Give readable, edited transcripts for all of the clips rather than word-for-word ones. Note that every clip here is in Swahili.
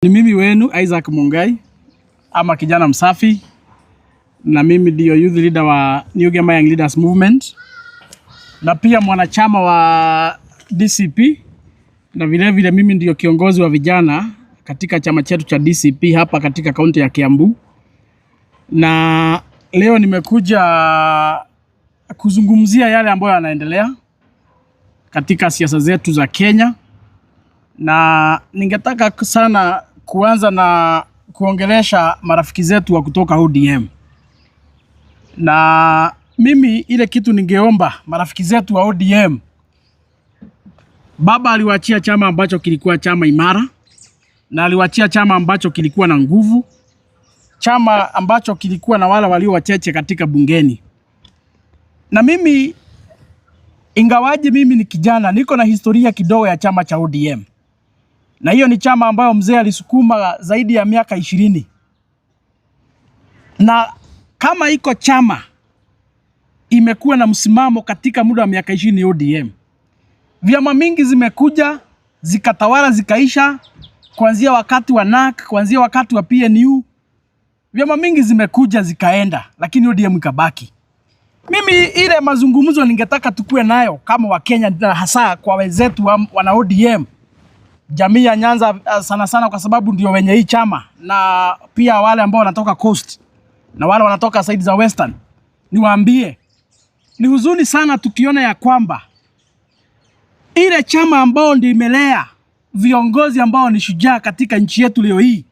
Ni mimi wenu Isaac Mungai ama kijana msafi, na mimi ndio youth leader wa New Gema Young Leaders Movement na pia mwanachama wa DCP, na vile vile mimi ndio kiongozi wa vijana katika chama chetu cha DCP hapa katika kaunti ya Kiambu, na leo nimekuja kuzungumzia yale ambayo yanaendelea katika siasa zetu za Kenya, na ningetaka sana kuanza na kuongelesha marafiki zetu wa kutoka ODM. Na mimi ile kitu ningeomba marafiki zetu wa ODM, baba aliwaachia chama ambacho kilikuwa chama imara, na aliwaachia chama ambacho kilikuwa na nguvu, chama ambacho kilikuwa na wale walio wachache katika bungeni. Na mimi ingawaje mimi ni kijana, niko na historia kidogo ya chama cha ODM, na hiyo ni chama ambayo mzee alisukuma zaidi ya miaka 20, na kama iko chama imekuwa na msimamo katika muda wa miaka 20, ODM. Vyama mingi zimekuja zikatawala zikaisha, kuanzia wakati wa NARC, kuanzia wakati wa PNU, vyama mingi zimekuja zikaenda, lakini ODM ikabaki. Mimi ile mazungumzo ningetaka tukue nayo kama Wakenya, na hasa kwa wenzetu wana ODM, jamii ya Nyanza sana sana, kwa sababu ndio wenye hii chama na pia wale ambao wanatoka Coast na wale wanatoka side za Western, niwaambie ni huzuni sana tukiona ya kwamba ile chama ambao ndio imelea viongozi ambao ni shujaa katika nchi yetu leo hii,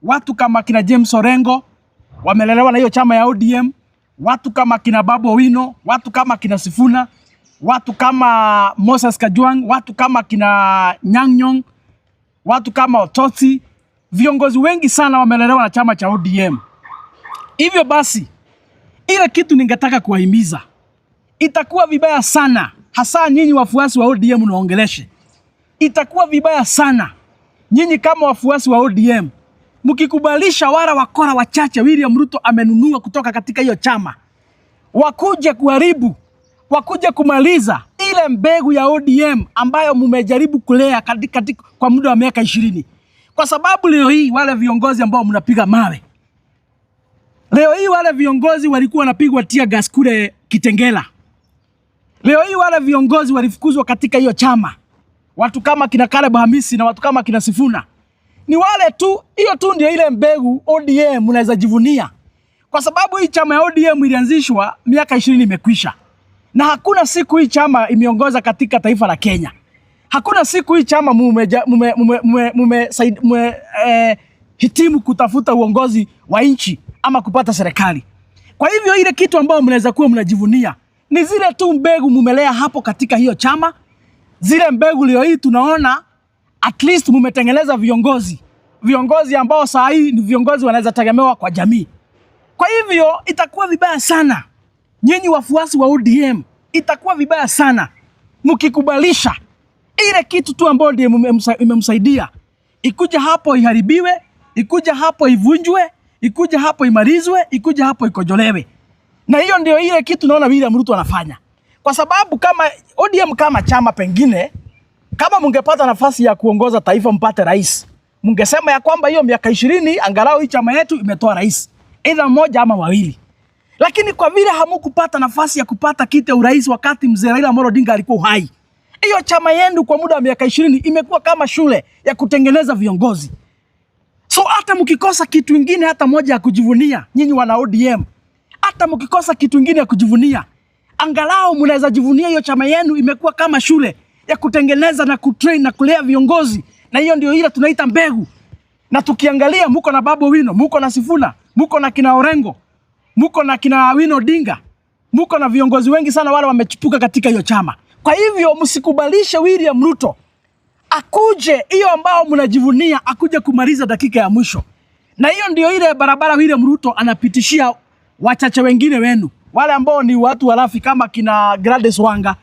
watu kama kina James Orengo wamelelewa na hiyo chama ya ODM, watu kama kina Babu Owino, watu kama kina Sifuna, watu kama Moses Kajwang, watu kama kina Nyang' Nyong'o, watu kama Osotsi, viongozi wengi sana wamelelewa na chama cha ODM. Hivyo basi, ile kitu ningetaka kuwahimiza, itakuwa vibaya sana, hasa nyinyi wafuasi wa ODM naongeleshe, itakuwa vibaya sana nyinyi kama wafuasi wa ODM mkikubalisha wala wakora wachache William Ruto amenunua kutoka katika hiyo chama wakuje kuharibu, wakuje kumaliza ile mbegu ya ODM ambayo mumejaribu kulea katika kwa muda wa miaka 20. Kwa sababu leo hii wale viongozi ambao mnapiga mawe leo hii, wale viongozi walikuwa wanapigwa tear gas kule Kitengela. Leo hii wale viongozi walifukuzwa katika hiyo chama, watu kama kina Caleb Hamisi na watu kama kina Sifuna ni wale tu. Hiyo tu ndio ile mbegu ODM unaweza jivunia, kwa sababu hii chama ya ODM ilianzishwa miaka 20 imekwisha, na hakuna siku hii chama imeongoza katika taifa la Kenya. Hakuna siku hii chama mume hitimu kutafuta uongozi wa nchi ama kupata serikali. Kwa hivyo ile kitu ambayo mnaweza kuwa mnajivunia ni zile tu mbegu mumelea hapo katika hiyo chama. Zile mbegu leo hii tunaona at least mumetengeneza viongozi, viongozi ambao saa hii ni viongozi wanaweza tegemewa kwa jamii. Kwa hivyo itakuwa vibaya sana nyinyi wafuasi wa ODM, itakuwa vibaya sana mkikubalisha ile kitu tu ambayo ndio imemsaidia ikuja hapo iharibiwe, ikuja hapo ivunjwe, ikuja hapo imalizwe, ikuja hapo ikojolewe. Na hiyo ndio ile kitu naona William Ruto anafanya, kwa sababu kama ODM kama chama pengine kama mungepata nafasi ya kuongoza taifa mpate rais, mungesema ya kwamba hiyo miaka 20 angalau hii chama yetu imetoa rais either mmoja ama wawili. Lakini kwa vile hamukupata nafasi ya kupata kiti ya urais wakati mzee Raila Amolo Odinga alikuwa uhai, hiyo chama yenu kwa muda wa miaka 20 imekuwa kama shule ya kutengeneza viongozi. So hata mkikosa kitu ingine hata moja ya kujivunia, nyinyi wana ODM, hata mkikosa kitu ingine ya kujivunia, angalau mnaweza jivunia hiyo chama yenu imekuwa kama shule ya kutengeneza na kutrain na kulea viongozi, na hiyo ndio ile tunaita mbegu. Na tukiangalia muko na Babu Owino, muko na Sifuna, muko na kina Orengo, muko na kina Wino Odinga, muko na viongozi wengi sana wale wamechipuka katika hiyo chama. Kwa hivyo msikubalishe William Ruto akuje hiyo ambao mnajivunia akuje kumaliza dakika ya mwisho. Na hiyo ndio ile barabara William Ruto anapitishia wachache wengine wenu, wale ambao ni watu walafi kama kina Gladys Wanga,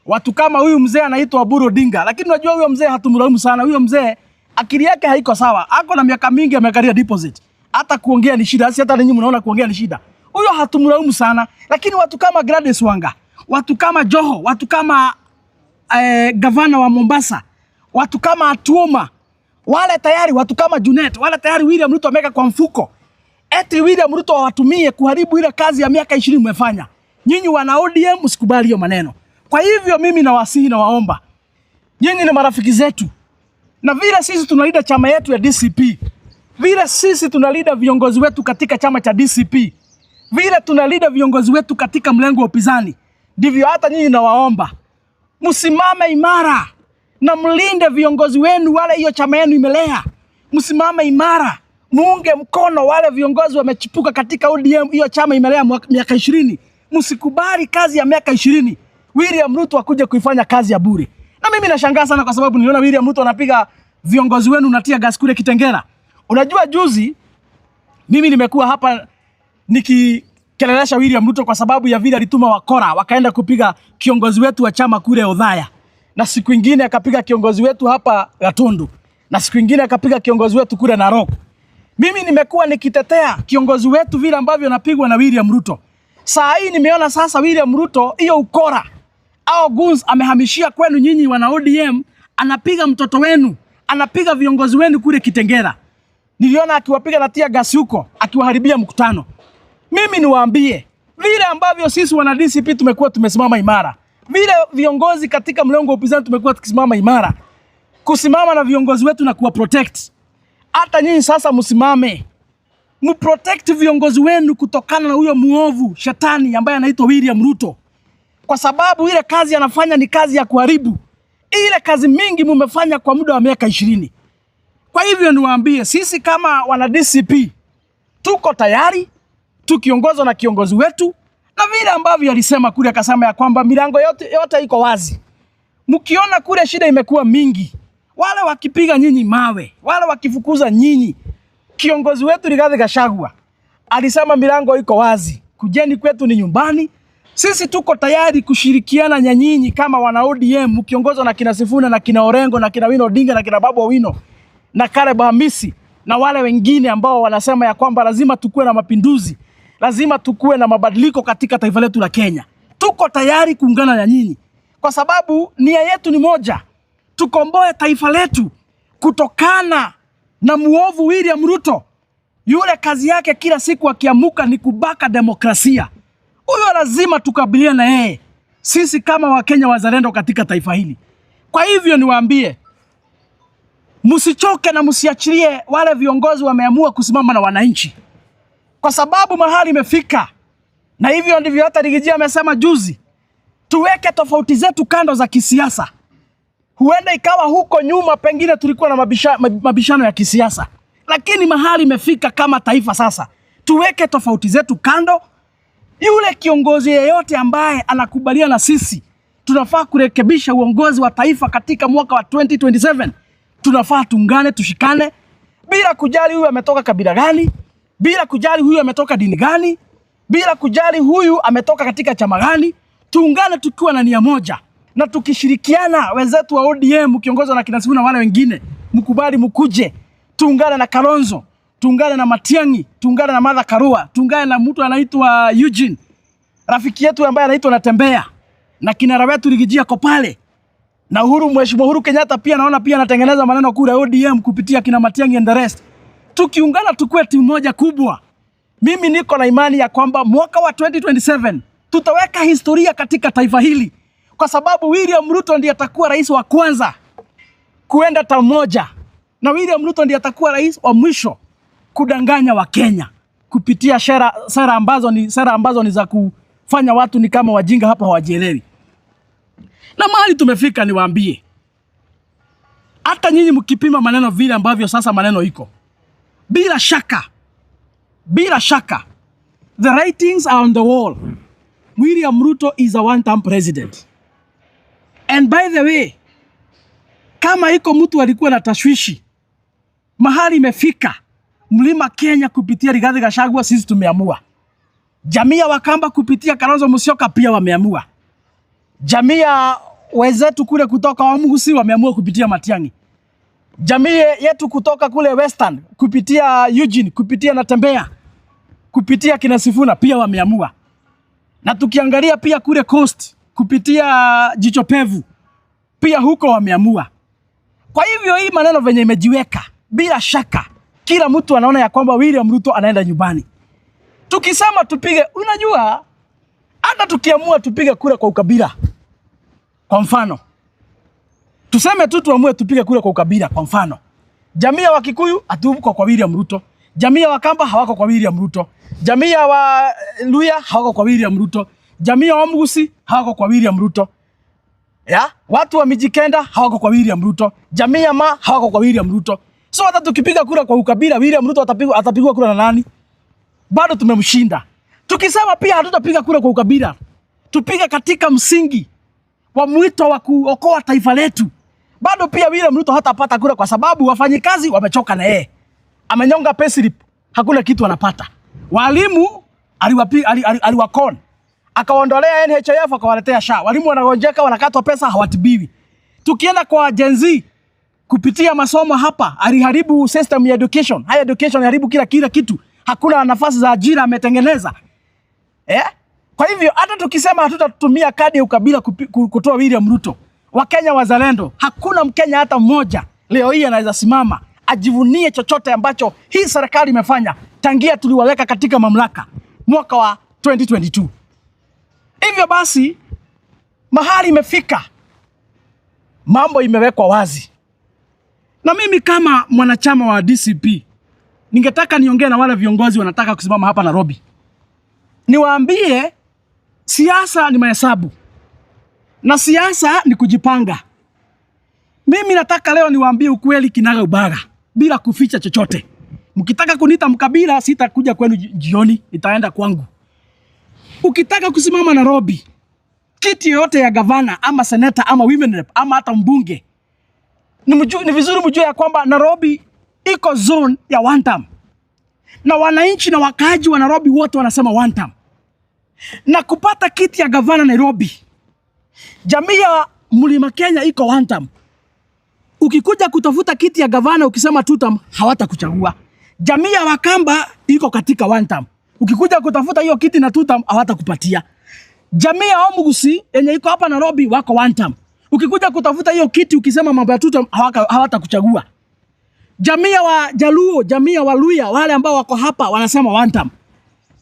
watu kama huyu mzee anaitwa Oburu Odinga. Lakini unajua huyo mzee hatumlaumu sana, huyo mzee akili yake haiko sawa, ako na miaka mingi amekalia deposit, hata kuongea ni shida. Si hata ninyi mnaona kuongea ni shida, huyo hatumlaumu sana. Lakini watu kama Gladys Wanga, watu kama Joho, watu kama gavana wa Mombasa, watu kama Atwoma, watu kama Wale tayari watu kama Junet, wale tayari William Ruto ameweka kwa mfuko. Eti William Ruto awatumie kuharibu ile kazi ya miaka 20 mmefanya. Nyinyi wana ODM msikubali hiyo maneno. Kwa hivyo mimi nawasihi na waomba, nyinyi ni marafiki zetu, na vile sisi tunalinda chama yetu ya DCP, vile sisi tunalinda viongozi wetu katika chama cha DCP, vile tunalinda viongozi wetu katika mlengo wa upinzani, ndivyo hata nyinyi nawaomba msimame imara na mlinde viongozi wenu wale hiyo chama yenu imelea. Msimame imara, muunge mkono wale viongozi wamechipuka katika ODM, hiyo chama imelea miaka 20. Msikubali kazi ya miaka 20 William Ruto akuje kuifanya kazi ya bure. Na mimi nashangaa sana kwa sababu niliona William Ruto anapiga viongozi wenu na tear gas kule Kitengela. Unajua juzi mimi nimekuwa hapa nikikelelesha William Ruto kwa sababu ya vile alituma wakora wakaenda kupiga kiongozi wetu wa chama kule Othaya, na siku ingine akapiga kiongozi wetu hapa Gatundu, na siku ingine akapiga kiongozi wetu kule Narok. Mimi nimekuwa nikitetea kiongozi wetu vile ambavyo anapigwa na William Ruto. Saa hii nimeona sasa William Ruto hiyo ukora au goons amehamishia kwenu nyinyi wana ODM, anapiga mtoto wenu, anapiga viongozi wenu kule Kitengela. Niliona akiwapiga na tear gas huko, akiwaharibia mkutano. Mimi niwaambie vile ambavyo sisi wana DCP tumekuwa tumesimama imara, vile viongozi katika mlengo wa upinzani tumekuwa tukisimama imara, kusimama na viongozi wetu na kuwa protect. Hata nyinyi sasa msimame, mprotect viongozi wenu kutokana na huyo muovu shetani ambaye anaitwa William Ruto, kwa sababu ile kazi anafanya ni kazi ya kuharibu ile kazi mingi mumefanya kwa muda wa miaka 20. Kwa hivyo niwaambie, sisi kama wana DCP tuko tayari tukiongozwa na kiongozi wetu, na vile ambavyo alisema kule, akasema ya kwamba milango yote, yote iko wazi. Mkiona kule shida imekuwa mingi, wale wakipiga nyinyi mawe, wale wakifukuza nyinyi, kiongozi wetu Rigathi Gachagua alisema milango iko wazi, kujeni kwetu ni nyumbani. Sisi tuko tayari kushirikiana na nyinyi kama wana ODM mkiongozwa na kina Sifuna na kina Orengo na kina Wino Odinga na kina Babu Owino na Caleb Hamisi na wale wengine ambao wanasema ya kwamba lazima tukue na mapinduzi, lazima tukue na mabadiliko katika taifa letu la Kenya. Tuko tayari kuungana na nyinyi kwa sababu nia yetu ni moja, tukomboe taifa letu kutokana na muovu William Ruto. Yule kazi yake kila siku akiamuka ni kubaka demokrasia. Huyo lazima tukabiliane na yeye, sisi kama Wakenya wazalendo katika taifa hili. Kwa hivyo niwaambie, msichoke na msiachilie wale viongozi wameamua kusimama na wananchi, kwa sababu mahali imefika, na hivyo ndivyo hata Riggy G amesema juzi, tuweke tofauti zetu kando za kisiasa. Huenda ikawa huko nyuma pengine tulikuwa na mabishano ya kisiasa, lakini mahali imefika kama taifa sasa, tuweke tofauti zetu kando. Yule kiongozi yeyote ambaye anakubaliana na sisi tunafaa kurekebisha uongozi wa taifa katika mwaka wa 2027, tunafaa tuungane, tushikane bila kujali huyu ametoka kabila gani, bila kujali huyu ametoka dini gani, bila kujali huyu ametoka katika chama gani. Tuungane tukiwa na nia moja na tukishirikiana, wenzetu wa ODM ukiongozwa na kina Sifuna na wale wengine, mkubali mkuje, tuungane na Kalonzo, tuungane na Matiang'i, tuungane na Martha Karua, tuungane na mtu anaitwa Eugene, rafiki yetu ambaye anaitwa Natembea, na kinara wetu Riggy G ako pale na Uhuru, Mheshimiwa Uhuru Kenyatta pia naona pia anatengeneza maneno kule ODM kupitia kina Matiang'i and the rest. Tukiungana tukue timu moja kubwa, mimi niko na imani ya kwamba mwaka wa 2027 tutaweka historia katika taifa hili, kwa sababu William Ruto ndiye atakuwa rais wa kwanza kuenda term moja, na William Ruto ndiye atakuwa rais wa mwisho kudanganya Wakenya kupitia sera ambazo ni za kufanya watu ni kama wajinga hapa hawajielewi. Na mahali tumefika, niwaambie, hata nyinyi mkipima maneno vile ambavyo sasa maneno iko, bila shaka, bila shaka, the writings are on the wall. William Ruto is a one-term president. And by the way, kama iko mtu alikuwa na tashwishi mahali imefika, Mlima Kenya kupitia Rigathi Gachagua, sisi tumeamua. Jamii ya Wakamba kupitia Kalonzo Musyoka pia wameamua. Jamii ya wenzetu kule kutoka Wamugusi wameamua kupitia Matiang'i. Jamii yetu kutoka kule Western kupitia Eugene, kupitia Natembea, kupitia kina Sifuna pia wameamua. Na tukiangalia pia kule Coast kupitia Jicho Pevu pia huko wameamua. Kwa hivyo hii maneno venye imejiweka, bila shaka kila mtu anaona ya kwamba William Ruto anaenda nyumbani. Tukisema tupige, unajua hata tukiamua tupige kura kwa ukabila, kwa mfano tuseme tu tuamue tupige kura kwa ukabila, kwa mfano jamii ya Wakikuyu hatuko kwa William Ruto, jamii ya Wakamba hawako kwa William Ruto, jamii ya Waluya hawako kwa William Ruto, jamii ya Wamugusi hawako kwa William Ruto ya watu wa Mijikenda hawako kwa William Ruto, jamii ya Ma hawako kwa William Ruto. So hata tukipiga kura kwa ukabila, William Ruto atapigwa kura na nani? Bado tumemshinda. Tukisema pia hatutapiga kura kwa ukabila, tupige katika msingi wa mwito wa kuokoa taifa letu, bado pia William Ruto hatapata kura, kwa sababu wafanyikazi wamechoka na yeye. Amenyonga payslip, hakuna kitu anapata. Walimu aliwakon, akawaondolea NHIF, akawaletea SHA. Walimu wanagonjeka, wanakatwa pesa, hawatibiwi. Tukienda kwa Gen Z kupitia masomo hapa, aliharibu system ya education. Higher education aliharibu kila kitu, hakuna nafasi za ajira ametengeneza. Eh? Kwa hivyo hata tukisema hatutatumia kadi ya ukabila kutoa William Ruto, Wakenya wazalendo, hakuna Mkenya hata mmoja leo hii anaweza simama ajivunie chochote ambacho hii serikali imefanya tangia tuliwaweka katika mamlaka mwaka wa 2022. Hivyo basi mahali imefika, mambo imewekwa wazi, na mimi kama mwanachama wa DCP ningetaka niongee na wale viongozi wanataka kusimama hapa Nairobi, niwaambie siasa ni mahesabu na siasa ni kujipanga. Mimi nataka leo niwaambie ukweli kinaga ubaga bila kuficha chochote. Mkitaka kuniita mkabila, sitakuja kwenu jioni, nitaenda kwangu. Ukitaka kusimama Nairobi, kiti yoyote ya gavana ama seneta ama women rep ama hata mbunge, ni vizuri mjue ya kwamba Nairobi iko zone ya one term, na wananchi na wakaaji wa Nairobi wote wanasema one term. Na kupata kiti ya gavana Nairobi, jamii ya Mlima Kenya iko one term. Ukikuja kutafuta kiti ya gavana ukisema two term, hawatakuchagua. Jamii ya Wakamba iko katika one term. Ukikuja kutafuta hiyo kiti na two term, hawatakupatia. Jamii ya Omugusi yenye iko hapa Nairobi wako one term. Ukikuja kutafuta hiyo kiti ukisema mambo ya two term, hawatakuchagua. Jamii ya Wajaluo, jamii ya Waluya, wale ambao wako hapa wanasema one term.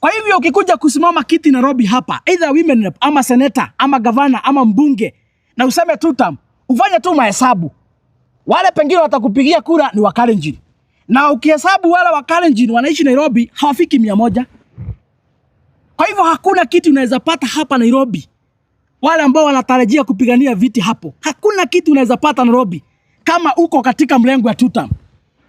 Kwa hivyo ukikuja kusimama kiti Nairobi hapa, either women rep ama senator ama gavana ama mbunge, na useme two term, ufanye tu mahesabu. Wale pengine watakupigia kura ni Wakalenjin. Na ukihesabu wale Wakalenjin wanaishi Nairobi hawafiki 100. Kwa hivyo hakuna kitu unaweza pata hapa Nairobi. Wale ambao wanatarajia kupigania viti hapo, hakuna kitu unaweza pata Nairobi kama uko katika mlengo ya two term.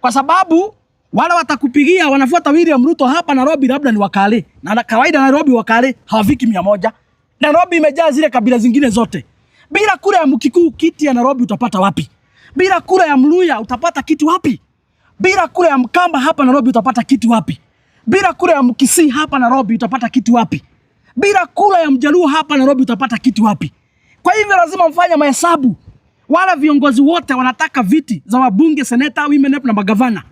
Kwa sababu wale watakupigia wanafuata William Ruto hapa Nairobi labda ni Wakale. Na kawaida Nairobi Wakale hawafiki 100. Nairobi imejaa zile kabila zingine zote. Bila kura ya Mkikuyu kiti ya Nairobi utapata wapi? Bila kura ya Mluya utapata kiti wapi? Bila kura ya Mkamba hapa Nairobi utapata kiti wapi? Bila kura ya Mkisii hapa Nairobi utapata kiti wapi? Bila kura ya Mjaluo hapa Nairobi utapata kiti wapi? Kwa hivyo lazima mfanye mahesabu. Wale viongozi wote wanataka viti za wabunge, seneta, women rep na magavana,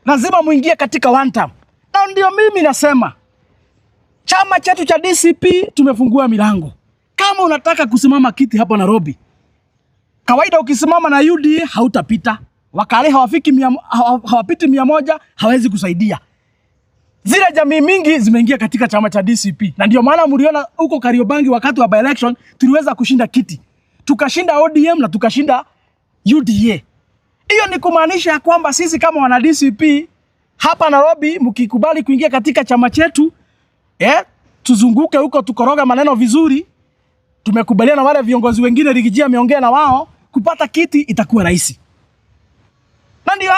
lazima muingie katika one term. Na ndio mimi nasema chama chetu cha DCP tumefungua milango. Kama unataka kusimama kiti hapa Nairobi, kawaida ukisimama na UDA hautapita. Wakale hawafiki hawapiti 100, hawezi kusaidia. Zile jamii mingi zimeingia katika chama cha DCP, na ndio maana mliona huko Kariobangi wakati wa by election tuliweza kushinda kiti, tukashinda ODM na tukashinda UDA. Hiyo ni kumaanisha ya kwamba sisi kama wana DCP hapa Nairobi, mkikubali kuingia katika chama chetu, tuzunguke huko tukoroga maneno vizuri. Tumekubaliana na wale viongozi wengine, Riggy G ameongea na wao, kupata kiti itakuwa rahisi. Na ndio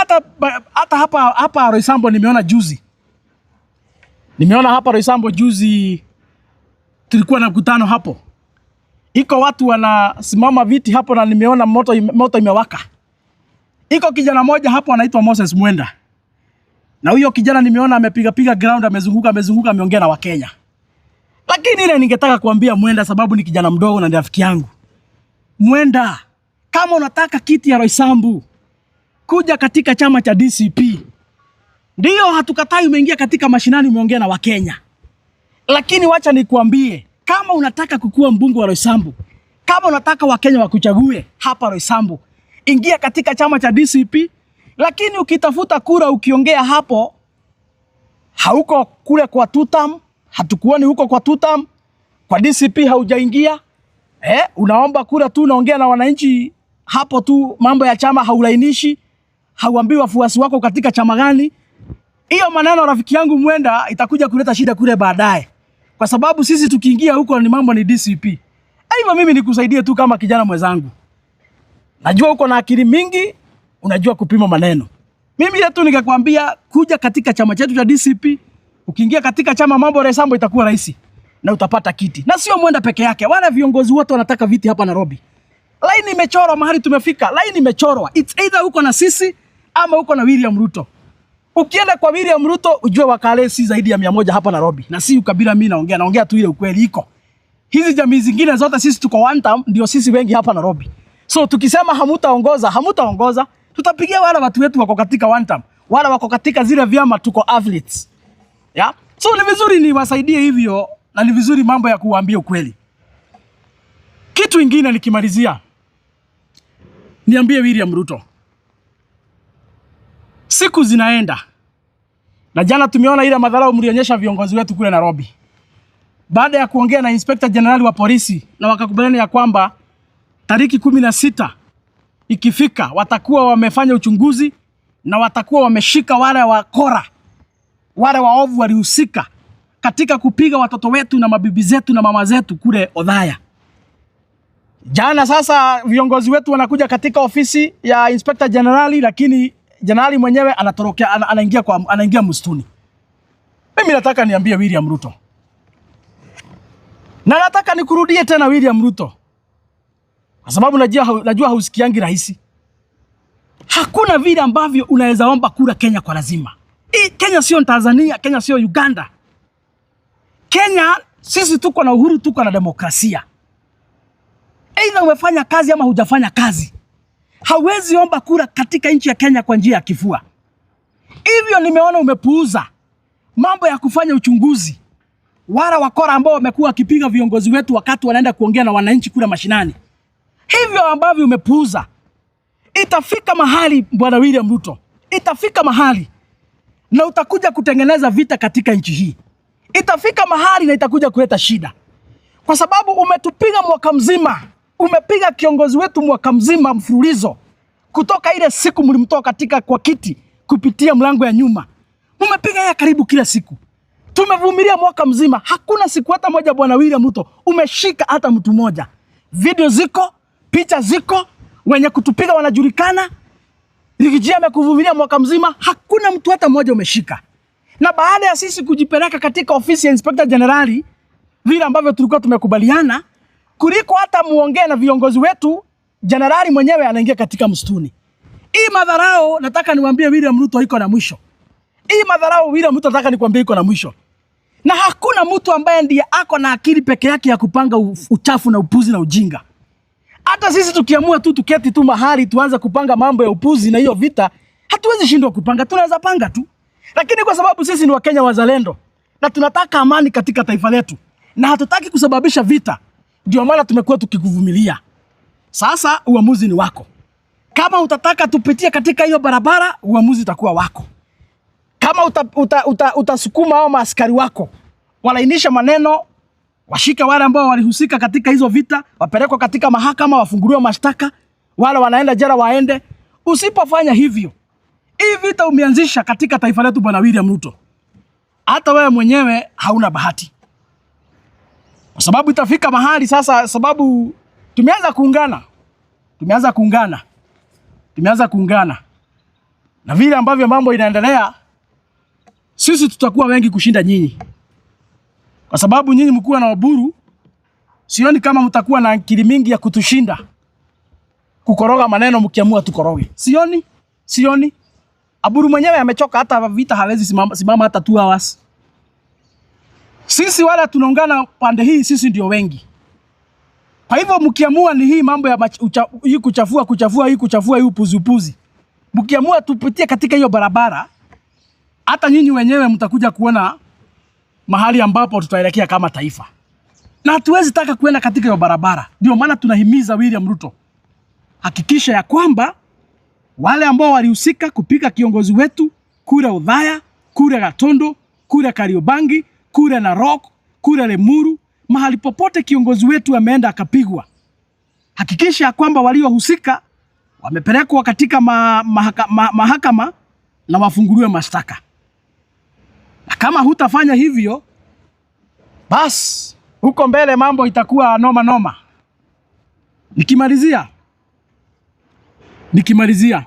hata hapa Roysambu nimeona juzi. Nimeona hapa Roysambu juzi tulikuwa na mkutano hapo. Iko watu wanasimama viti hapo na nimeona moto imewaka. Iko kijana moja hapo anaitwa Moses Mwenda. Na huyo kijana nimeona amepiga piga ground, amezunguka amezunguka, ameongea na Wakenya. Lakini ile ningetaka kuambia Mwenda, sababu ni kijana mdogo na ni rafiki yangu. Mwenda, kama unataka kiti ya Roysambu, kuja katika chama cha DCP. Ndio, hatukatai umeingia katika mashinani, umeongea na Wakenya. Lakini wacha nikuambie, kama unataka kukua mbunge wa Roysambu, kama unataka Wakenya wakuchague hapa Roysambu, Ingia katika chama cha DCP, lakini ukitafuta kura ukiongea hapo, hauko kule kwa tutam, hatukuoni huko kwa tutam, kwa DCP haujaingia. Unaomba kura tu, unaongea na wananchi hapo tu, mambo ya chama haulainishi, hauambii wafuasi wako katika chama gani. Hiyo maneno, rafiki yangu Mwenda, itakuja kuleta shida kule baadaye, kwa sababu sisi tukiingia huko ni mambo ni DCP. Hivyo mimi nikusaidie tu kama kijana mwenzangu, najua uko na akili mingi, unajua kupima maneno. Mimi tu nikakwambia kuja katika chama chetu cha DCP, ukiingia katika chama mambo Roysambu itakuwa rahisi na utapata kiti. Na sio Mwenda peke yake, wala viongozi wote wanataka viti hapa Nairobi. Line imechorwa mahali tumefika, line imechorwa. It's either uko na sisi ama uko na William Ruto. Ukienda kwa William Ruto ujue Wakale si zaidi ya 100 hapa Nairobi. Na si ukabila mimi naongea, naongea tu ile ukweli iko. Hizi jamii zingine zote sisi tuko one term, ndio sisi wengi hapa Nairobi. So tukisema hamutaongoza, hamutaongoza, tutapigia wale watu wetu wako katika one term, wale wako katika zile vyama tuko athletes. Yeah? So ni vizuri niwasaidie hivyo na ni vizuri mambo ya kuwaambia ukweli. Kitu ingine nikimalizia, niambie William Ruto, siku zinaenda na jana tumeona ile madharau mlionyesha viongozi wetu kule Nairobi, baada ya kuongea na Inspector General wa polisi na wakakubaliana ya kwamba tariki 16 ikifika watakuwa wamefanya uchunguzi na watakuwa wameshika wale wakora, wale waovu walihusika katika kupiga watoto wetu na mabibi zetu na mama zetu kule Othaya. Jana sasa viongozi wetu wanakuja katika ofisi ya Inspector General, lakini jenerali mwenyewe anatorokea, anaingia msituni. Mimi nataka niambie William Ruto, na nataka nikurudie tena William Ruto, kwa sababu najua hausikiangi rahisi. Hakuna vile ambavyo unaweza omba kura Kenya kwa lazima. Hii Kenya sio Tanzania, Kenya sio Uganda. Kenya sisi tuko na uhuru, tuko na demokrasia. Aidha umefanya kazi ama hujafanya kazi, hauwezi omba kura katika nchi ya Kenya kwa njia ya kifua. Hivyo nimeona umepuuza mambo ya kufanya uchunguzi, wala wakora ambao wamekuwa wakipiga viongozi wetu wakati wanaenda kuongea na wananchi kule mashinani. Hivyo ambavyo umepuuza, itafika mahali Bwana William Ruto, itafika mahali na utakuja kutengeneza vita katika nchi hii. Itafika mahali na itakuja kuleta shida, kwa sababu umetupiga mwaka mzima, umepiga kiongozi wetu mwaka mzima mfululizo, kutoka ile siku mlimtoa katika kwa kiti kupitia mlango ya nyuma, umepiga yeye karibu kila siku. Tumevumilia mwaka mzima, hakuna siku hata moja Bwana William Ruto umeshika hata mtu mmoja. Video ziko, picha ziko, wenye kutupiga wanajulikana. Riggy G amekuvumilia mwaka mzima, hakuna mtu hata mmoja umeshika. Na baada ya sisi kujipeleka katika ofisi ya Inspector General vile ambavyo tulikuwa tumekubaliana, kuliko hata muongee na viongozi wetu, jenerali mwenyewe anaingia katika msituni. Hii madharau nataka niwaambie William Ruto iko na mwisho. Hii madharau William Ruto nataka nikwambie iko na mwisho. Na hakuna mtu ambaye ndiye ako na akili peke yake ya kupanga uchafu na upuzi na ujinga. Hata sisi tukiamua tu tuketi tu mahali tuanze kupanga mambo ya upuzi na hiyo vita, hatuwezi shindwa kupanga, tunaweza panga tu. Lakini kwa sababu sisi ni Wakenya wazalendo na tunataka amani katika taifa letu na hatutaki kusababisha vita, ndio maana tumekuwa tukikuvumilia. Sasa uamuzi ni wako. Kama utataka tupitie katika hiyo barabara, uamuzi utakuwa wako. Kama utasukuma hao maaskari wako walainisha maneno, washike wale ambao walihusika katika hizo vita, wapelekwe katika mahakama, wafunguliwe mashtaka, wale wanaenda jela waende. Usipofanya hivyo, hii vita umeanzisha katika taifa letu, Bwana William Ruto, hata wewe mwenyewe hauna bahati, kwa sababu itafika mahali sasa, sababu tumeanza kuungana, tumeanza kuungana, tumeanza kuungana na vile ambavyo mambo inaendelea, sisi tutakuwa wengi kushinda nyinyi, kwa sababu nyinyi mkuwa na Oburu, sioni kama mtakuwa na akili mingi ya kutushinda kukoroga maneno mkiamua tukoroge. Sioni, sioni. Oburu mwenyewe amechoka, hata vita hawezi simama, simama hata 2 hours. Sisi wala tunaungana pande hii, sisi ndio wengi. Kwa hivyo mkiamua ni hii mambo ya hii kuchafua, kuchafua, hii kuchafua, hii upuzi upuzi, mkiamua tupitie katika hiyo barabara, hata nyinyi wenyewe mtakuja kuona mahali ambapo tutaelekea kama taifa, na hatuwezi taka kuenda katika hiyo barabara. Ndio maana tunahimiza William Ruto, hakikisha ya kwamba Wale ambao walihusika kupiga kiongozi wetu kule Othaya, kule Gatundu, kule Kariobangi, kule Narok, kule Limuru, mahali popote kiongozi wetu ameenda akapigwa, hakikisha ya kwamba waliohusika wamepelekwa katika mahakama na wafunguliwe mashtaka. Na kama hutafanya hivyo, basi huko mbele mambo itakuwa noma noma. Nikimalizia,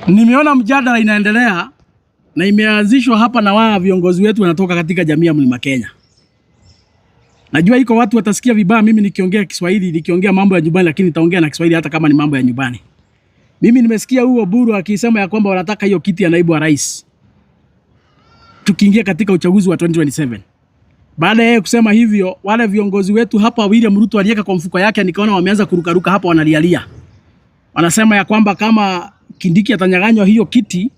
nimeona mjadala inaendelea na imeanzishwa hapa na wao viongozi wetu wanatoka katika jamii ya Mlima Kenya. Najua iko watu watasikia vibaya mimi nikiongea Kiswahili, nikiongea mambo ya nyumbani, lakini nitaongea na Kiswahili hata kama ni mambo ya nyumbani. Mimi nimesikia huo Oburu akisema ya kwamba wanataka hiyo kiti ya naibu wa rais tukiingia katika uchaguzi wa 2027. Baada ya yeye kusema hivyo, wale viongozi wetu hapa William Ruto aliweka kwa mfuko yake, nikaona wameanza kurukaruka hapa, wanalialia, wanasema ya kwamba kama Kindiki atanyang'anywa hiyo kiti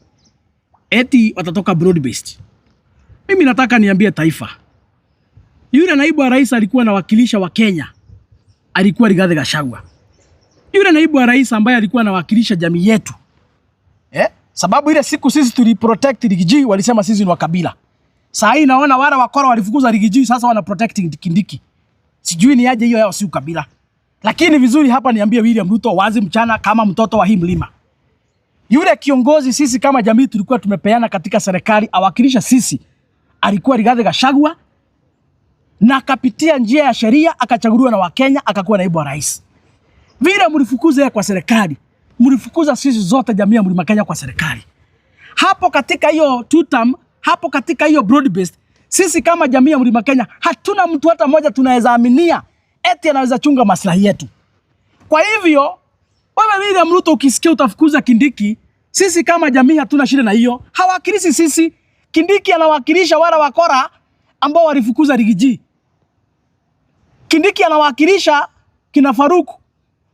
eti watatoka broad based. Mimi nataka niambie taifa, yule naibu wa rais alikuwa anawakilisha Wakenya, alikuwa Rigathi Gachagua. Yule naibu wa rais ambaye alikuwa anawakilisha jamii yetu, eh? Sababu ile siku sisi tuliprotect Riggy G, walisema sisi ni wa kabila. Saa hii naona wale wakora walifukuza Riggy G, sasa wana protect Kindiki. Sijui ni aje hiyo yao si ukabila. Lakini vizuri hapa niambie William Ruto wazi mchana kama mtoto wa hii mlima. Yule kiongozi sisi kama jamii tulikuwa tumepeana katika serikali awakilisha sisi, alikuwa Rigathi Gachagua na akapitia njia ya sheria akachaguliwa na Wakenya akakuwa naibu wa rais. Vile mlifukuza yeye kwa serikali, mlifukuza sisi zote jamii ya Mlima Kenya kwa serikali. Hapo katika hiyo two term, hapo katika hiyo broad based, sisi kama jamii ya Mlima Kenya hatuna mtu hata mmoja tunaweza aminia eti anaweza chunga maslahi yetu. Kwa hivyo wewe William Ruto ukisikia utafukuza Kindiki, sisi kama jamii hatuna shida na hiyo. Hawakilishi sisi. Kindiki anawakilisha wale wakora ambao walifukuza Riggy G. Kindiki anawakilisha kina Faruku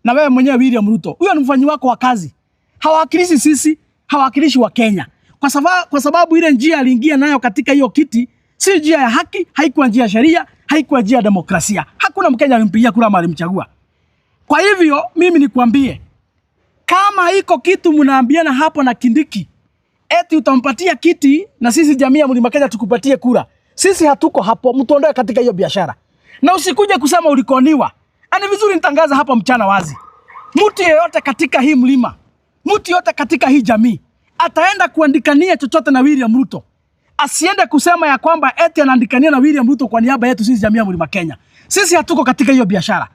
na wewe mwenyewe William Ruto. Huyo ni mfanyi wako wa kazi. Hawakilishi sisi, hawakilishi Wakenya. Kwa sababu ile njia aliingia nayo katika hiyo kiti si njia ya haki, haikuwa njia ya sheria, haikuwa njia ya demokrasia. Hakuna Mkenya alimpigia kura ama alimchagua. Kwa hivyo mimi nikwambie, kama iko kitu mnaambiana hapo na Kindiki eti utampatia kiti na sisi jamii ya Mlima Kenya tukupatie kura, sisi hatuko hapo, mtuondoe katika hiyo biashara, na usikuje kusema ulikoniwa. Ani vizuri nitangaza hapa mchana wazi, mtu yeyote katika hii mlima, mtu yeyote katika hii jamii ataenda kuandikania chochote na William Ruto, asiende kusema ya kwamba eti anaandikania na William Ruto kwa niaba yetu sisi jamii ya Mlima Kenya. Sisi hatuko katika hiyo biashara.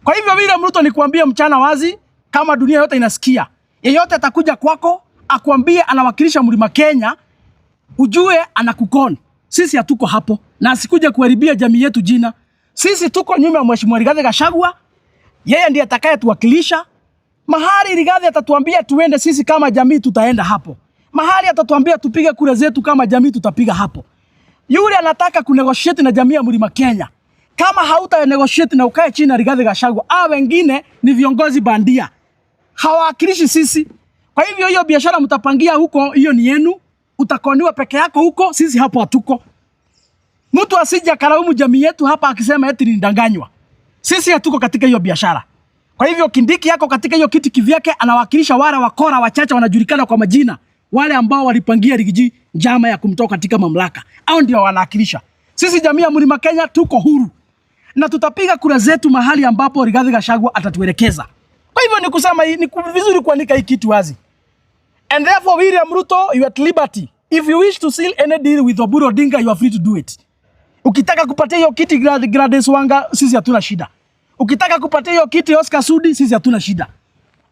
Kwa hivyo William Ruto, nikuambie mchana wazi, kama dunia yote inasikia, yeyote atakuja kwako akwambie anawakilisha Mlima Kenya, ujue anakukon. Sisi hatuko hapo, na asikuje kuharibia jamii yetu jina. Sisi tuko nyuma ya Mheshimiwa Rigathi Gachagua, yeye ndiye atakayetuwakilisha. Mahali Rigathi atatuambia tuende, sisi kama jamii tutaenda hapo. Mahali atatuambia tupige kura zetu kama jamii, tutapiga hapo. Yule anataka kunegotiate na jamii ya Mlima Kenya, kama hauta negotiate na ukae chini na Rigathi Gachagua, a wengine ni viongozi bandia, hawawakilishi sisi. Kwa hivyo hiyo biashara mtapangia huko, hiyo ni yenu, utakoniwa peke yako huko, sisi hapo hatuko. Mtu asije akalaumu jamii yetu hapa akisema eti nilidanganywa. Sisi hatuko katika hiyo biashara. Kwa hivyo Kindiki yako katika hiyo kiti kivyake, anawakilisha wale wakora wachache wanajulikana kwa majina, wale ambao walipangia Riggy G njama ya kumtoa katika mamlaka, au ndio wanawakilisha. Sisi jamii ya Mlima Kenya tuko huru na tutapiga kura zetu mahali ambapo Rigathi Gachagua atatuelekeza. Kwa hivyo ni kusema ni vizuri kuandika hii kitu wazi. And therefore William Ruto, you are at liberty. If you wish to seal any deal with Oburu Odinga, you are free to do it. Ukitaka kupatia hiyo kiti Gladys Wanga, sisi hatuna shida. Ukitaka kupatia hiyo kiti Oscar Sudi, sisi hatuna shida.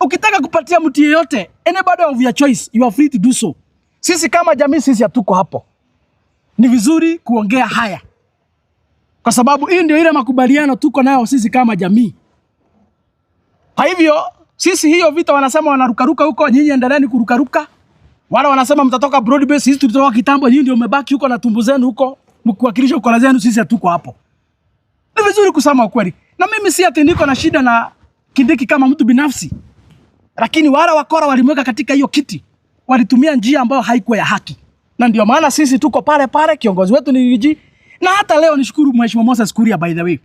Ukitaka kupatia mtu yeyote, anybody of your choice, you are free to do so. Sisi kama jamii, sisi hatuko hapo. Ni vizuri kuongea haya kwa sababu hii ndio ile makubaliano tuko nayo sisi kama jamii. Kwa hivyo sisi hiyo vita wanasema wanarukaruka huko, nyinyi endeleeni kurukaruka. Wale wanasema mtatoka broad base, sisi tulitoka kitambo, nyinyi ndio mmebaki huko na tumbo zenu huko mkiwakilisha ukora zenu, sisi hatuko hapo. Ni vizuri kusema ukweli. Na mimi si ati niko na shida na Kindiki kama mtu binafsi, lakini wale wakora walimweka katika hiyo kiti, walitumia njia ambayo haikuwa ya haki, na ndio maana sisi tuko pale pale. Kiongozi wetu ni Riggy G, na hata leo nishukuru Mheshimiwa Moses Kuria, by the way.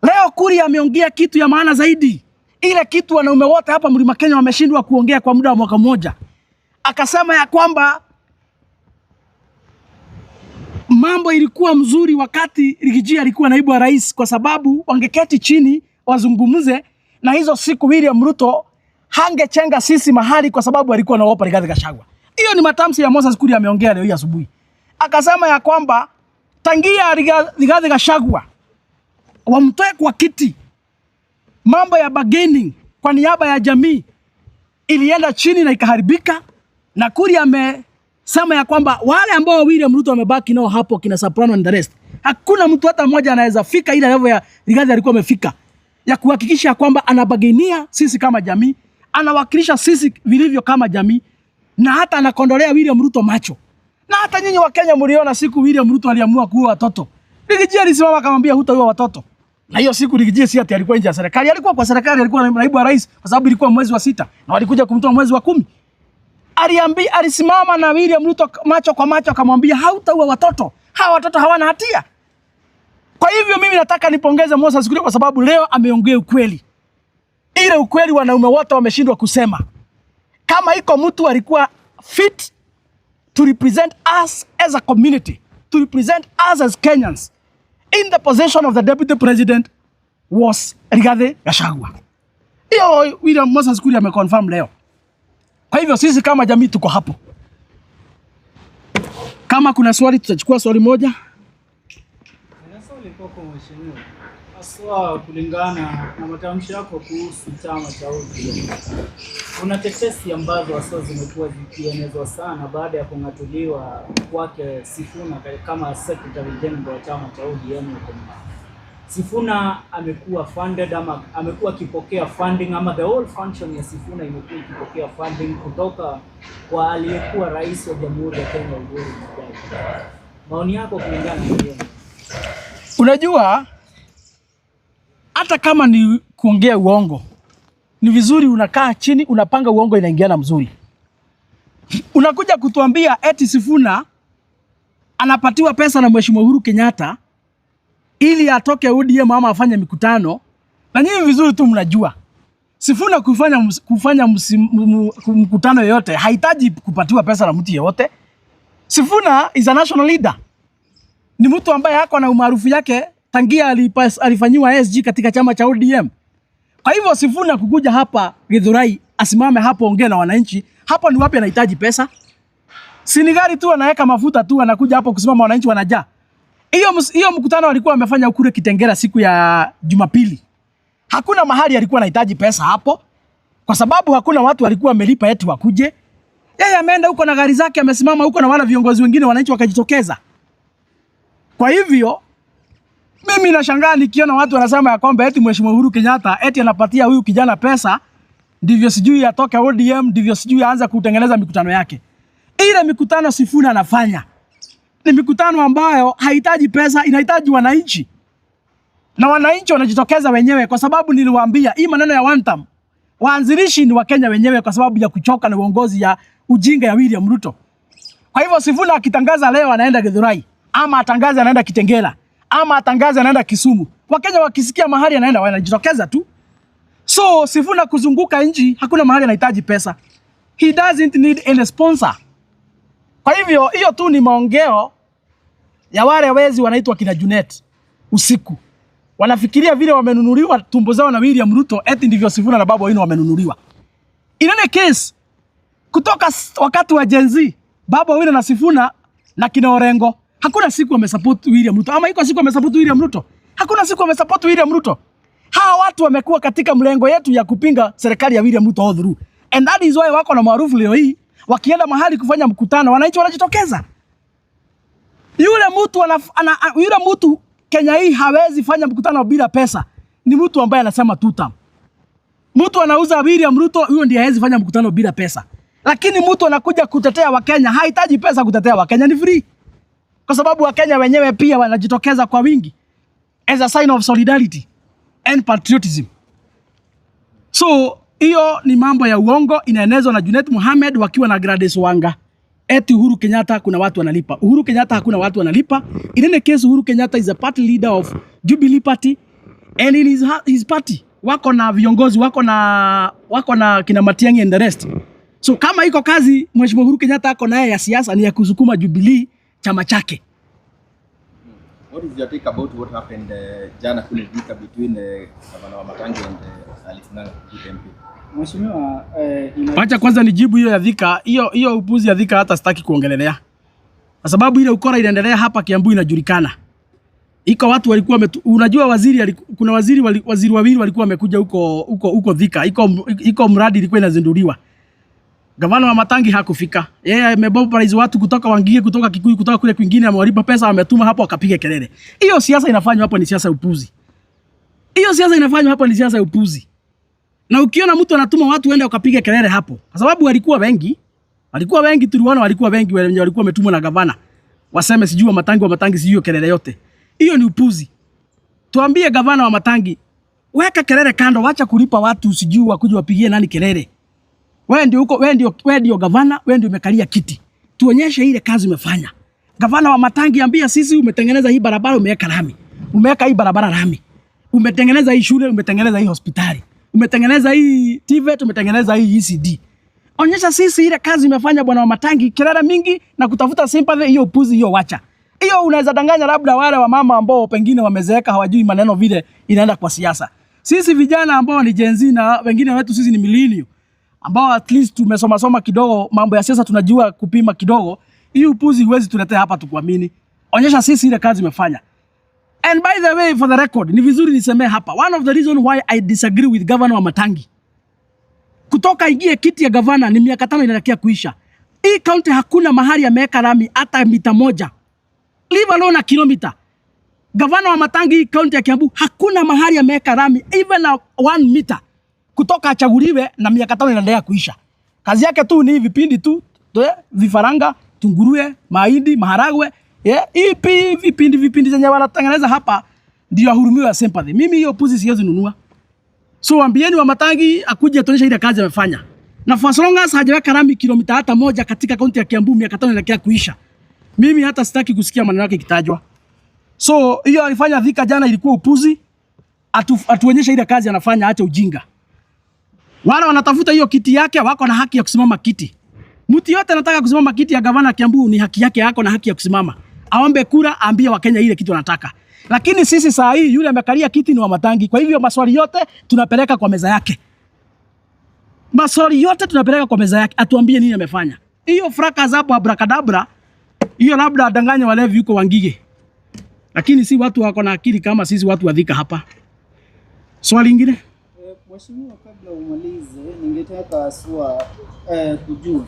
Leo Kuria ameongea kitu ya maana zaidi. Ile kitu wanaume wote hapa Mlima Kenya wameshindwa kuongea kwa muda wa mwaka mmoja. Akasema ya kwamba mambo ilikuwa mzuri wakati Riggy G alikuwa naibu wa rais, kwa sababu wangeketi chini wazungumze, na hizo siku William Ruto hangechenga sisi mahali, kwa sababu alikuwa anaogopa Rigathi Gachagua. Hiyo ni matamshi ya Moses Kuria ameongea leo hii asubuhi, akasema ya kwamba tangia Rigathi Gachagua wamtoe kwa kiti, mambo ya bargaining kwa niaba ya jamii ilienda chini na ikaharibika, na Kuria amesema ya kwamba wale ambao William Ruto amebaki nao hapo kina Soprano and the rest, hakuna mtu hata mmoja anaweza fika ile level ya Rigathi alikuwa amefika ya kuhakikisha kwamba anabargainia sisi kama jamii, anawakilisha sisi vilivyo kama jamii, na hata anakondolea William Ruto macho. Na hata nyinyi Wakenya mliona siku William Ruto aliamua kuua watoto, Riggy G alisimama akamwambia, "Hutaua watoto." Na hiyo siku Riggy G si ati alikuwa nje ya serikali, alikuwa kwa serikali, alikuwa naibu wa rais, kwa sababu ilikuwa mwezi wa 6 na walikuja kumtoa mwezi wa 10. Aliambia, alisimama na William Ruto macho kwa macho akamwambia, "Hautaua watoto, hawa watoto hawana hatia." Kwa hivyo mimi nataka nipongeze Moses Kuria kwa sababu leo ameongea ukweli, ile ukweli wanaume wote wameshindwa kusema. Kama iko mtu alikuwa fit to represent us as a community, to represent us as Kenyans in the position of the deputy president was Rigathi Gachagua. Hiyo William Moses Kuria ameconfirm leo. Kwa hivyo sisi kama jamii tuko hapo. Kama kuna swali, tutachukua swali moja. Nina swali kwako mheshimiwa, haswa kulingana na matamshi yako kuhusu chama cha ODM. Kuna tetesi ambazo haswa zimekuwa zikienezwa sana baada ya kung'atuliwa kwake Sifuna kama Secretary General wa chama cha ODM huko nyuma. Sifuna amekuwa funded ama amekuwa akipokea funding ama the whole function ya Sifuna imekuwa ikipokea funding kutoka kwa aliyekuwa rais wa Jamhuri ya Kenya, Uhuru Muigai Kenyatta. Maoni yako kulingana na hiyo? Unajua, hata kama ni kuongea uongo, ni vizuri unakaa chini unapanga uongo inaingiana mzuri. Unakuja kutuambia eti Sifuna anapatiwa pesa na Mheshimiwa Uhuru Kenyatta ili atoke ODM ama afanye mikutano, na nyinyi vizuri tu mnajua Sifuna kufanya mkutano yoyote hahitaji kupatiwa pesa na mtu yeyote. Sifuna is a national leader, ni mtu ambaye ako na umaarufu yake tangia alifanyiwa SG katika chama cha ODM. Kwa hivyo Sifuna kukuja hapa Githurai asimame hapo ongee na wananchi, hapo ni wapi anahitaji pesa? Si ni gari tu anaweka mafuta tu, anakuja hapo kusimama, wananchi wanajaa. Hiyo mkutano walikuwa wamefanya kule Kitengela siku ya Jumapili. Hakuna mahali alikuwa anahitaji pesa hapo, kwa sababu hakuna watu walikuwa wamelipa eti wakuje. Yeye ameenda huko na gari zake, amesimama huko na wale viongozi wengine, wananchi wakajitokeza. Kwa hivyo mimi nashangaa nikiona watu wanasema ya kwamba eti Mheshimiwa Uhuru Kenyatta eti anapatia huyu kijana pesa ndivyo sijui atoke ODM, ndivyo sijui aanze kutengeneza mikutano yake. Ile mikutano Sifuna anafanya ni mikutano ambayo haihitaji pesa, inahitaji wananchi, na wananchi wanajitokeza wenyewe, kwa sababu niliwaambia hii maneno ya one term, waanzilishi ni Wakenya wenyewe, kwa sababu ya kuchoka na uongozi ya ujinga ya William Ruto. Kwa hivyo Sifuna akitangaza leo anaenda Githurai ama atangaze anaenda Kitengela ama atangaze anaenda Kisumu, Wakenya wakisikia mahali anaenda wanajitokeza tu. So Sifuna kuzunguka nchi hakuna mahali anahitaji pesa. He doesn't need any sponsor. Kwa hivyo hiyo tu ni maongeo ya wale wezi wanaitwa kina Junet usiku. Wanafikiria vile wamenunuliwa tumbo zao na William Ruto eti ndivyo Sifuna na Babu Owino wamenunuliwa. In any case, kutoka wakati wa Gen Z, Babu Owino na Sifuna na kina Orengo, hakuna siku wamesupport William Ruto. Ama iko siku wamesupport William Ruto? Hakuna siku wamesupport William Ruto. Hawa watu wamekuwa katika mlengo yetu ya kupinga serikali ya William Ruto all through. And that is why wako na maarufu leo hii, wakienda mahali kufanya mkutano, wananchi wanajitokeza. Yule mtu Kenya hii hawezi fanya mkutano bila pesa. Ni mtu ambaye anasema two term. Mtu anauza William Ruto, huyo ndiye hawezi fanya mkutano bila pesa. Lakini mtu anakuja kutetea Wakenya, hahitaji pesa kutetea Wakenya, ni free. Kwa sababu Wakenya wenyewe pia wanajitokeza kwa wingi as a sign of solidarity and patriotism. So hiyo ni mambo ya uongo inaenezwa na Junet Mohamed wakiwa na Gladys Wanga. Eti Uhuru Kenyatta kuna watu wanalipa. Uhuru Kenyatta hakuna watu wanalipa. In any case, Uhuru Kenyatta is a party leader of Jubilee Party and in his party Wako na viongozi, wako na kina Matiang'i and the rest. So kama iko kazi Mheshimiwa Uhuru Kenyatta ako naye ya siasa ni ya kusukuma Jubilee, chama chake. What is your take about what happened jana kule Thika between Gavana Wamatangi and Alice Ng'ang'a, the MP? Mheshimiwa, Wacha kwanza nijibu hiyo ya Thika, hiyo hiyo upuzi ya Thika hata sitaki kuongelelea. Kwa sababu ile ukora inaendelea hapa Kiambu inajulikana. Iko watu walikuwa unajua kuna waziri wawili walikuwa wamekuja huko Thika. Iko mradi ilikuwa inazinduliwa. Gavana Wamatangi hakufika. Yeye amemobilize watu kutoka Wangige, kutoka Kikuyu, kutoka kule kwingine, amewalipa pesa, ametuma hapo akapiga kelele. Hiyo siasa inafanywa hapo ni siasa ya upuzi. Hiyo siasa inafanywa hapo ni siasa ya upuzi. Na ukiona mtu anatuma watu waende wakapiga kelele hapo, kwa sababu walikuwa wengi, tuliona walikuwa wengi wenye walikuwa wametumwa na gavana. Waseme sijui Wamatangi sijui kelele yote. Hiyo ni upuzi. Tuambie gavana Wamatangi, weka kelele kando, wacha kulipa watu sijui wakuje wapigie nani kelele. Wewe ndio uko, wewe ndio gavana, wewe ndio umekalia kiti. Tuonyeshe ile kazi umefanya. Gavana Wamatangi, ambia sisi umetengeneza hii barabara, umeweka lami. Umeweka hii barabara lami. Umetengeneza hii shule, umetengeneza hii hospitali. Umetengeneza hii TVET, umetengeneza hii ECD. Onyesha sisi ile kazi umefanya, bwana Wamatangi. Kelele mingi na kutafuta sympathy, hiyo upuzi hiyo wacha. Hiyo unaweza danganya labda wale wa mama ambao pengine wamezeeka, hawajui maneno vile inaenda kwa siasa. Sisi vijana ambao ni Gen Z na wengine wetu sisi ni millennial, ambao at least tumesoma soma kidogo mambo ya siasa, tunajua kupima kidogo. Hii upuzi huwezi tuletea hapa tukuamini. Onyesha sisi ile kazi umefanya. And by the way, for the record, ni vizuri nisemee hapa. One of the reason why I disagree with Governor Wamatangi, kutoka ingie kiti ya gavana ni miaka 5 inaelekea kuisha. Hii county hakuna mahali ameweka lami hata mita moja. Leave alone a kilomita. Gavana Wamatangi, hii county ya Kiambu hakuna mahali ameweka lami even a 1 meter kutoka achaguliwe na miaka 5 inaendelea kuisha. Kazi yake tu ni vipindi tu, vifaranga, tunguruwe, mahindi, maharagwe. Yeah, ipi vipindi vipindi zenye wanatengeneza hapa ndio ahurumiwe sympathy. Mimi hiyo puzi siwezi nunua. So ambieni Wamatangi akuje atuonyeshe ile kazi amefanya. Na for as long as hajaweka lami kilomita hata moja katika kaunti ya Kiambu, miaka 5 inaelekea kuisha, mimi hata sitaki kusikia maneno yake ikitajwa. So hiyo alifanya Thika jana ilikuwa upuzi. Atuonyeshe ile kazi anafanya, acha ujinga. Wale wanatafuta hiyo kiti yake wako na haki ya kusimama kiti. Mtu yote anataka kusimama kiti ya gavana Kiambu ni haki yake, yako na haki ya kusimama. Aombe kura, aambie Wakenya ile kitu anataka. Lakini sisi saa hii yule amekalia kiti ni Wamatangi. Kwa hivyo maswali yote tunapeleka kwa meza yake. Maswali yote tunapeleka kwa meza yake, atuambie nini amefanya. Hiyo fracas hapo abracadabra, hiyo labda adanganye walevi huko Wangige. Lakini si watu wako na akili kama sisi watu wa Thika hapa. Swali lingine? Mheshimiwa, kabla umalize, ningetaka haswa kujua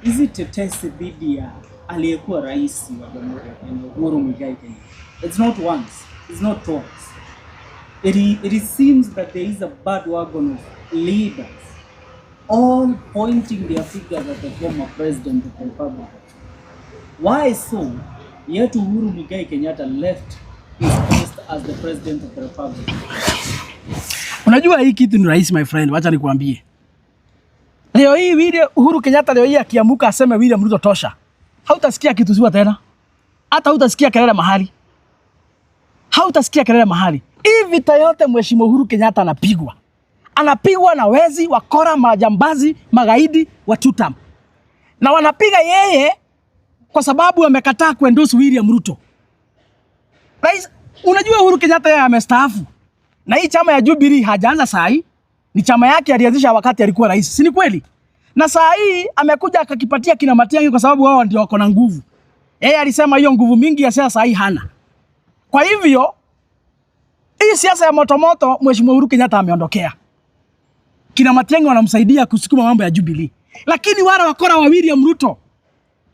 hizi tetesi dhidi ya aliyekuwa rais wa Jamhuri ya Kenya Uhuru Muigai Kenyatta. It's not once, it's not twice. It seems that there is a bandwagon of leaders all pointing their fingers at the former president of the Republic. Why so? Yet Uhuru Muigai Kenyatta left his post as the president of the Republic. Unajua hii kitu ni rahisi, my friend, wacha nikuambie. Leo hii William Uhuru Kenyatta leo hii akiamuka aseme William Ruto tosha, hautasikia kitu siwa tena. Hata hautasikia kelele mahali. Hautasikia kelele mahali. Hii vita yote Mheshimiwa Uhuru Kenyatta anapigwa. Anapigwa na wezi, wakora, majambazi, magaidi wa tutam. Na wanapiga yeye kwa sababu amekataa kuendorse William Ruto. Rais, unajua Uhuru Kenyatta yeye amestaafu. Na hii chama ya Jubilee hajaanza saa hii. Ni chama yake alianzisha wakati alikuwa rais. Si ni kweli? Na saa hii amekuja akakipatia kina Matiang'i kwa sababu wao ndio wako na nguvu. Yeye alisema hiyo nguvu mingi ya siasa hii hana. Kwa hivyo hii siasa ya motomoto Mheshimiwa Uhuru Kenyatta ameondokea. Kina Matiang'i wanamsaidia kusukuma mambo ya Jubilee. Lakini wale wakora wa William Ruto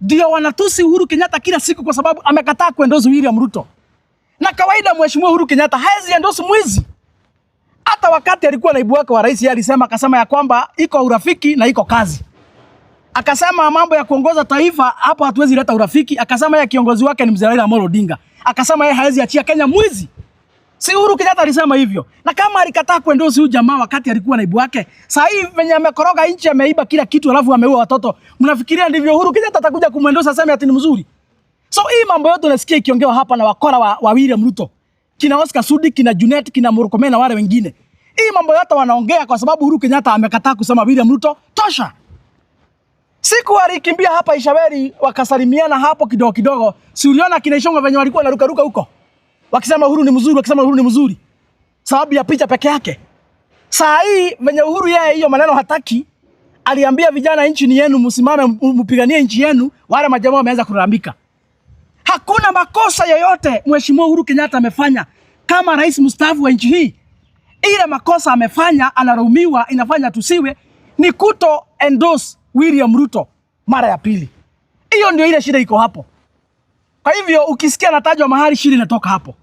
ndio wanatusi Uhuru Kenyatta kila siku kwa sababu amekataa kuendorse William Ruto. Na kawaida Mheshimiwa Uhuru Kenyatta haezi endorse mwizi. Hata wakati alikuwa naibu wake wa rais, yeye alisema, akasema ya kwamba iko urafiki na iko kazi. Akasema mambo ya kuongoza taifa hapo hatuwezi leta urafiki. Akasema yeye kiongozi wake ni mzee Raila Amolo Odinga. Akasema yeye hawezi achia Kenya mwizi. Si Uhuru Kenyatta alisema hivyo? Na kama alikataa kuendorse huyu jamaa wakati alikuwa naibu wake, sasa hivi venye amekoroga nchi, ameiba kila kitu, alafu ameua watoto, mnafikiria ndivyo Uhuru Kenyatta atakuja kumwendorse aseme ati ni mzuri? So hii mambo yote unasikia ikiongewa hapa na wakora wa William Ruto, kina Oscar Sudi, kina Junet, kina Murkomen na wale wengine, Hii mambo yote wanaongea kwa sababu Uhuru Kenyatta amekataa kusema William Ruto tosha. Siku alikimbia hapa Ichaweri wakasalimiana hapo kidogo kidogo. Si uliona kina Ichung'wah venye walikuwa wanaruka ruka huko? Wakisema Uhuru ni mzuri, wakisema Uhuru ni mzuri. Sababu ya picha peke yake. Saa hii venye Uhuru yeye hiyo maneno hataki, aliambia vijana nchi ni yenu, msimame mpiganie nchi yenu. Wale majamaa wameanza kulalamika. Hakuna makosa yoyote Mheshimiwa Uhuru Kenyatta amefanya kama rais mstaafu wa nchi hii. Ile makosa amefanya, analaumiwa, inafanya tusiwe ni kuto endorse William Ruto mara ya pili. Hiyo ndio ile shida iko hapo. Kwa hivyo ukisikia anatajwa mahali, shida inatoka hapo,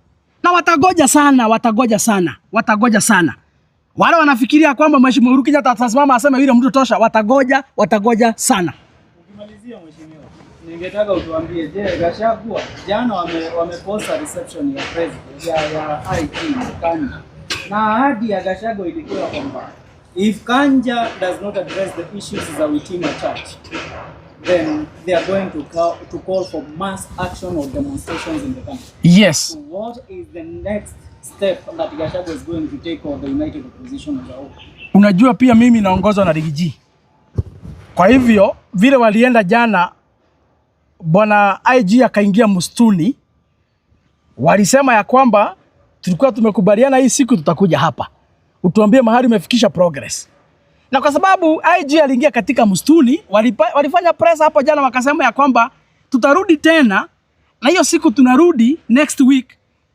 na watagoja sana, watagoja sana, watagoja sana. Wale wanafikiria kwamba Mheshimiwa Uhuru Kenyatta atasimama aseme William Ruto tosha, watagoja, watagoja sana. Ukimalizia mheshimiwa, ningetaka utuambie, je, Gachagua jana wamekosa reception ya president ya IG Kanja, na ahadi ya Gachagua ilikuwa kwamba if Kanja does not address the issues za Witima Church, then they are going to call for mass action or demonstrations in the country. Yes. So what is the next step that Gachagua is going to take or the united opposition as a whole? Unajua pia mimi naongozwa na Riggy G. Kwa hivyo vile walienda jana, bwana IG akaingia msituni, walisema ya kwamba tulikuwa tumekubaliana hii siku tutakuja hapa, utuambie mahali umefikisha progress. Na kwa sababu IG aliingia katika msituni, walifanya press hapo jana, wakasema ya kwamba tutarudi tena, na hiyo siku tunarudi next week,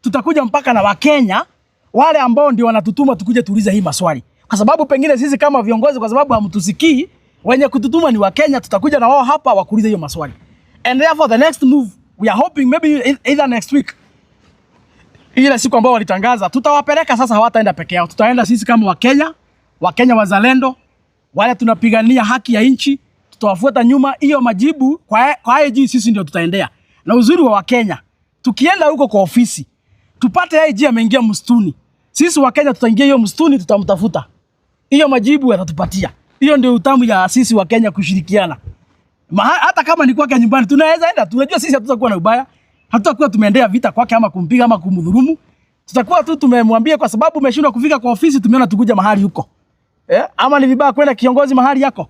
tutakuja mpaka na Wakenya wale ambao ndio wanatutuma tukuje tuulize hii maswali, kwa sababu pengine sisi kama viongozi, kwa sababu hamtusikii, wenye kututuma ni Wakenya, tutakuja na wao hapa wakuulize hiyo maswali. And therefore the next move we are hoping maybe either next week, ile siku ambao walitangaza, tutawapeleka sasa. Hawataenda peke yao, tutaenda sisi kama Wakenya, Wakenya wazalendo, wale tunapigania haki ya nchi, tutawafuata nyuma. Hiyo majibu kwa IG sisi ndio tutaendea. Na uzuri wa Wakenya, tukienda huko kwa ofisi tupate IG ameingia msituni, sisi Wakenya tutaingia hiyo msituni, tutamtafuta, hiyo majibu atatupatia. Hiyo ndio utamu ya sisi Wakenya kushirikiana. Hata kama ni kwake nyumbani tunaweza enda, tunajua sisi hatutakuwa na ubaya, hatutakuwa tumeendea vita kwake ama kumpiga ama kumdhulumu. Tutakuwa tu tumemwambia kwa sababu umeshindwa kufika kwa ofisi, tumeona tukuja mahali huko. Eh? Ama ni vibaya kwenda kiongozi mahali yako?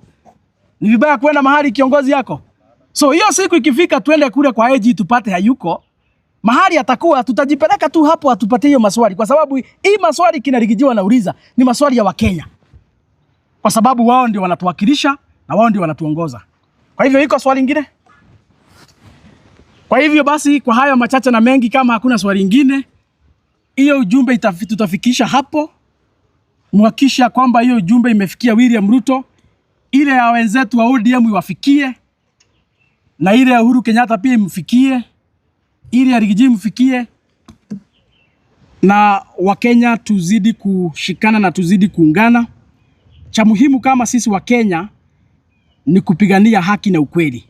Ni vibaya kwenda mahali kiongozi yako? So hiyo siku ikifika, twende kule kwa IG tupate hayuko mahali atakuwa, tutajipeleka tu hapo atupatie hiyo maswali, kwa sababu hii maswali kina Riggy G wanauliza ni maswali ya Wakenya, kwa sababu wao ndio wanatuwakilisha na wao ndio wanatuongoza. Kwa hivyo iko swali lingine? Kwa hivyo basi, kwa hayo machache na mengi, kama hakuna swali lingine, hiyo ujumbe tutafikisha hapo. Muhakikisha kwamba hiyo ujumbe imefikia William Ruto, ile ya wenzetu wa ODM iwafikie, na ile ya Uhuru Kenyatta pia imfikie, ile ya Riggy G imfikie, na Wakenya tuzidi kushikana na tuzidi kuungana. Cha muhimu kama sisi Wakenya ni kupigania haki na ukweli,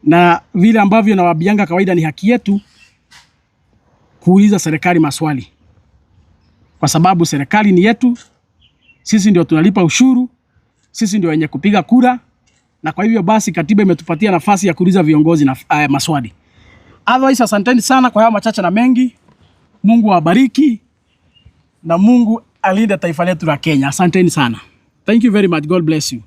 na vile ambavyo nawaambianga kawaida, ni haki yetu kuuliza serikali maswali, kwa sababu serikali ni yetu, sisi ndio tunalipa ushuru, sisi ndio wenye kupiga kura, na kwa hivyo basi katiba imetupatia nafasi ya kuuliza viongozi na maswali. Otherwise, asanteni sana kwa hayo machache na mengi. Mungu awabariki na Mungu alinde taifa letu la Kenya. Asanteni sana. Thank you very much. God bless you.